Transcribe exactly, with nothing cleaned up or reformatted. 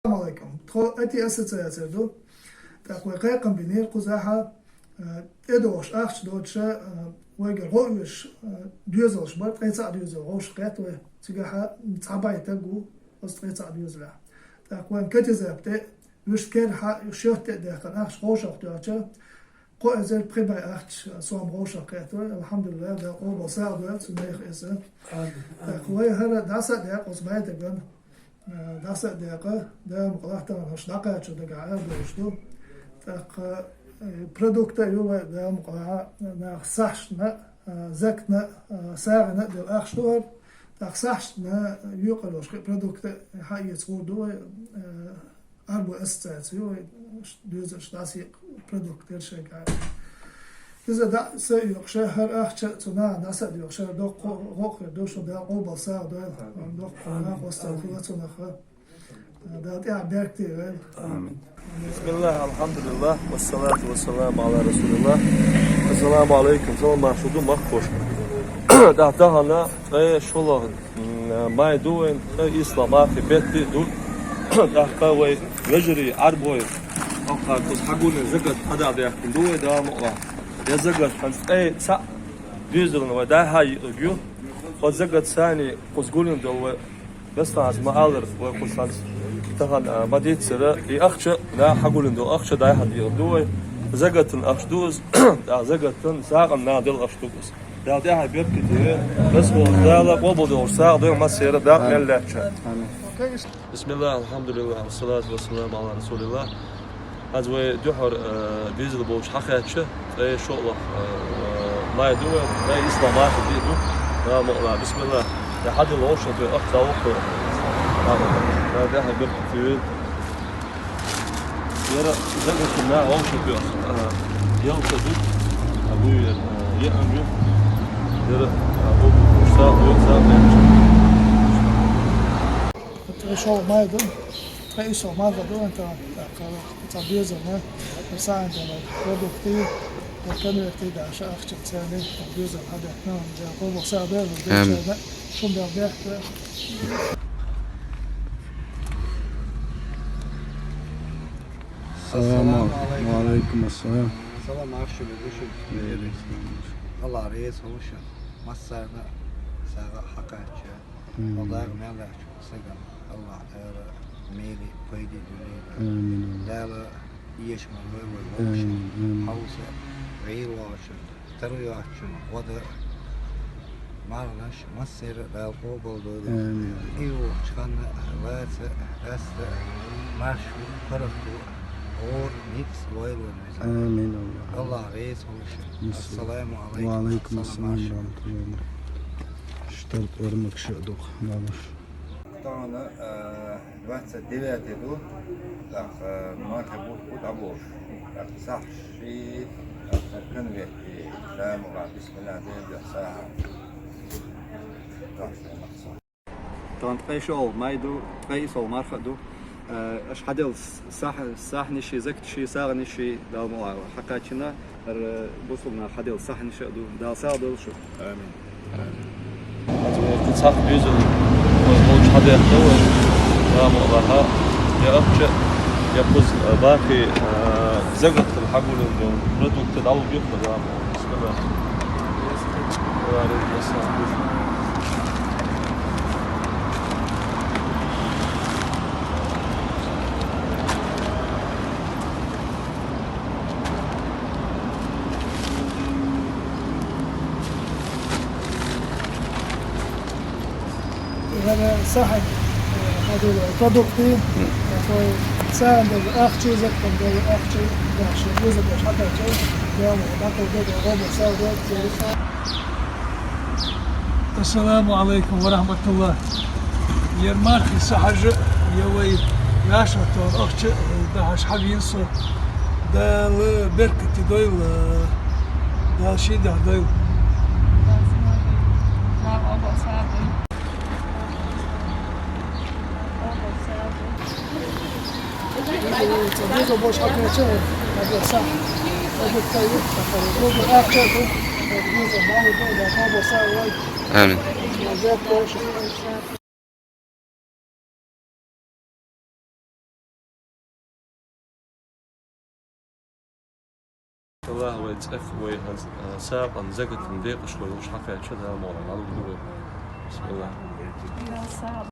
Салам алейкум. Тхо АТИ ассоциаци ду. ТӀаккха вай кхайкхам бинера кхузахьа, э, тӀедогӀуш ахча доцуша, э, вайгара гӀо оьшуш, э, доьзалш бар, ткъе цхьаъ доьзал вовшахкхетта вай. Цигахьа цхьа бӀай стаг ву оцу ткъе цхьаъ доьзалехь. ТӀаккха вайн Катизап тӀе, вуьшта керахьа, шоьтта тӀе а даьккхина ахча вовшахтоьхча, кхо эзар пхи бӀай ахча сом вовшахкхетта вай. Алхьамдулиллах, Дала къобал сагӀа дойла цу нехан эса. ТӀаккха вай хӀара дӀаса а даьккха оцу бӀаьстагана, э, дӀаса а даьккха, Дала мукъалахь тахана хӀорш дӀакхачо дагахь арадолуш ду. ТӀаккха, э, продукта а ю вай, Дала мукъалахь, нах сахьтана, э, закатана, э, сагӀина а делла ахча ду хӀара. ТӀаккха сахьтана юкъарлуш кхин продукта хьаэца гӀур ду вай, э, Арбой ассоциаци ю вай, доьзалш дӀасаекъа продукт дерг шайгахь. Иза дӀаса а йоькъуш, хӀара ахча цу наха дӀаса а доьхуш, доккха гӀо а хир ду шун, Дала къобал сагӀа дойла. Доккха нах вастал хила цунах. Дала тӀехь беркате войла. Амин. Бисмиллах, алхьамдулиллах, вассалату вассаламу Ӏала расулиллах. Ассаламу алейкум, салам марша ду махкош. ТӀаккха тахана ткъе шолгӀа М, май ду вайн, ткъе ийслагӀа мархи бетта ду. ТӀаккха вай вежарий, Ӏарбой, хӀокхара кхуза хьагулдина закат хьададаьккхина ду вай, Дала мукъалахь. Я закат хӀинца ткъе цхьаъ доьзална вай дӀай-хьай йиъиг ю. Хьо закат санна кхуза гулдина долу вай, беста хӀинца ма-аллара, вай кхуза хӀинца тахана, а, ма-дийццара, и ахча, наха хьагулдина долу ахча дӀай-хьай дийгӀина ду вай. Закатан ахча ду иза, тӀаккха закатан сагӀина наха делла ахча ду иза. Дала тӀехь беркате войла, Дала къобал долуш сагӀа дойла массеран дакъа мел лаьттачарна. Амин. Бисмиллах, алхьамдулиллах, вассалату вассаламу Ӏала расулиллах. ХӀинца вай дуьххьара, э, доьзал болчу хьакхаьчча, ткъе шолгӀа, э, май ду вай, ткъе ийслагӀа мархи бетта ду. Дала мукъалахь, бисмиллах. Я хьадилла вовшахтоьхна ахча дӀавохуьйту. Дала тӀехь беркате войла. Яра закатан наха вовшахтоьхна, а, ялта ду, а, буй яра, а, еана ю. Яра, а, бу, сагӀа ю, сагӀа ю. ТӀе шо май ду, тӀе шо май ду, ан та, та, та, та безана, сагӀина долу продукты, та конверты да, ша ахча цены, безана хьадаьккхина, да, бу, бу, сагӀа ду, Амин. Шун да, бехта. Салам алейкум. Ва алейкум ассалам. Салам, ахча бу, шу. Аллах реза хуьлда шуна. Массарна сагӀа хьакхаьчча. Амин. Аллах мел лаьттачу сагана Аллах Тала мели пайде дуьллийла. Амин. Дала эшам лойла вай вовшийн. Амин, амин. Хьовса, гӀийла лоцург, тара йоцучун гӀо дан, марханаш массеран Дала къобал дойла. Амин. И вукху чу ханна лаца, къаьста, марш ву, паргӀат ву, гӀора, ницкъ лойла вайн везан. Амин, Аллах. Аллах реза хуьлда шуна. Ассаламу алейкум. Ва алейкум ассалам ва рахматуллахи ва баракатух. Штарт ормакша дукха, бабуш. Тахана, э, двадцать девятый ду, так, э, мархи бутт бу дӀаболуш. Так, сахьт ши, так, конверт, Дала мукъалахь, бисмиллах, дердех сагӀа. Так, шо махса. Тахана ткъе шолгӀа май ду, ткъе ийслагӀа марха ду. Э, аша хьаделла сахь-, сахьтанаш, закаташ, сагӀанаш, Дала мукъалахь, хьакхаьчна, хӀара бусулба наха хьаделла сахьтанаш а ду. Дала сагӀа дойла шуна. Амин. Амин. Цхьаъ беза вай болчу хьадаьккхина вай, Дала мукъалахь, я ахча, я кхуза, э, баккхий, э, закатал хьагулдина долу продукт дӀалург ю-кх, Дала мукъалахь. Бисмиллах. Ва алейкум ассалам. ХӀара сахьт, э, хьадуьллу продукты, такой царна долу ахча, закатана долу ахча, дальше, беза деш хьакхаьчча, Дала дакъа дойла, гӀо дан сагӀа дойла. Ассаламу алейкум ва рахматуллах. Ер мархи сахьташ я вай ваьшхьа тоху ахча, э, дахьаш хьавийна со. Дала беркате дойла, Дала шен дуьхьа дойла. Амин. Вай цӀаф, вай хӀанз, а, сагӀа закатан декъашхой луш хьакхаьча, Дала мукъалахь, лугур вай. Бисмиллахь.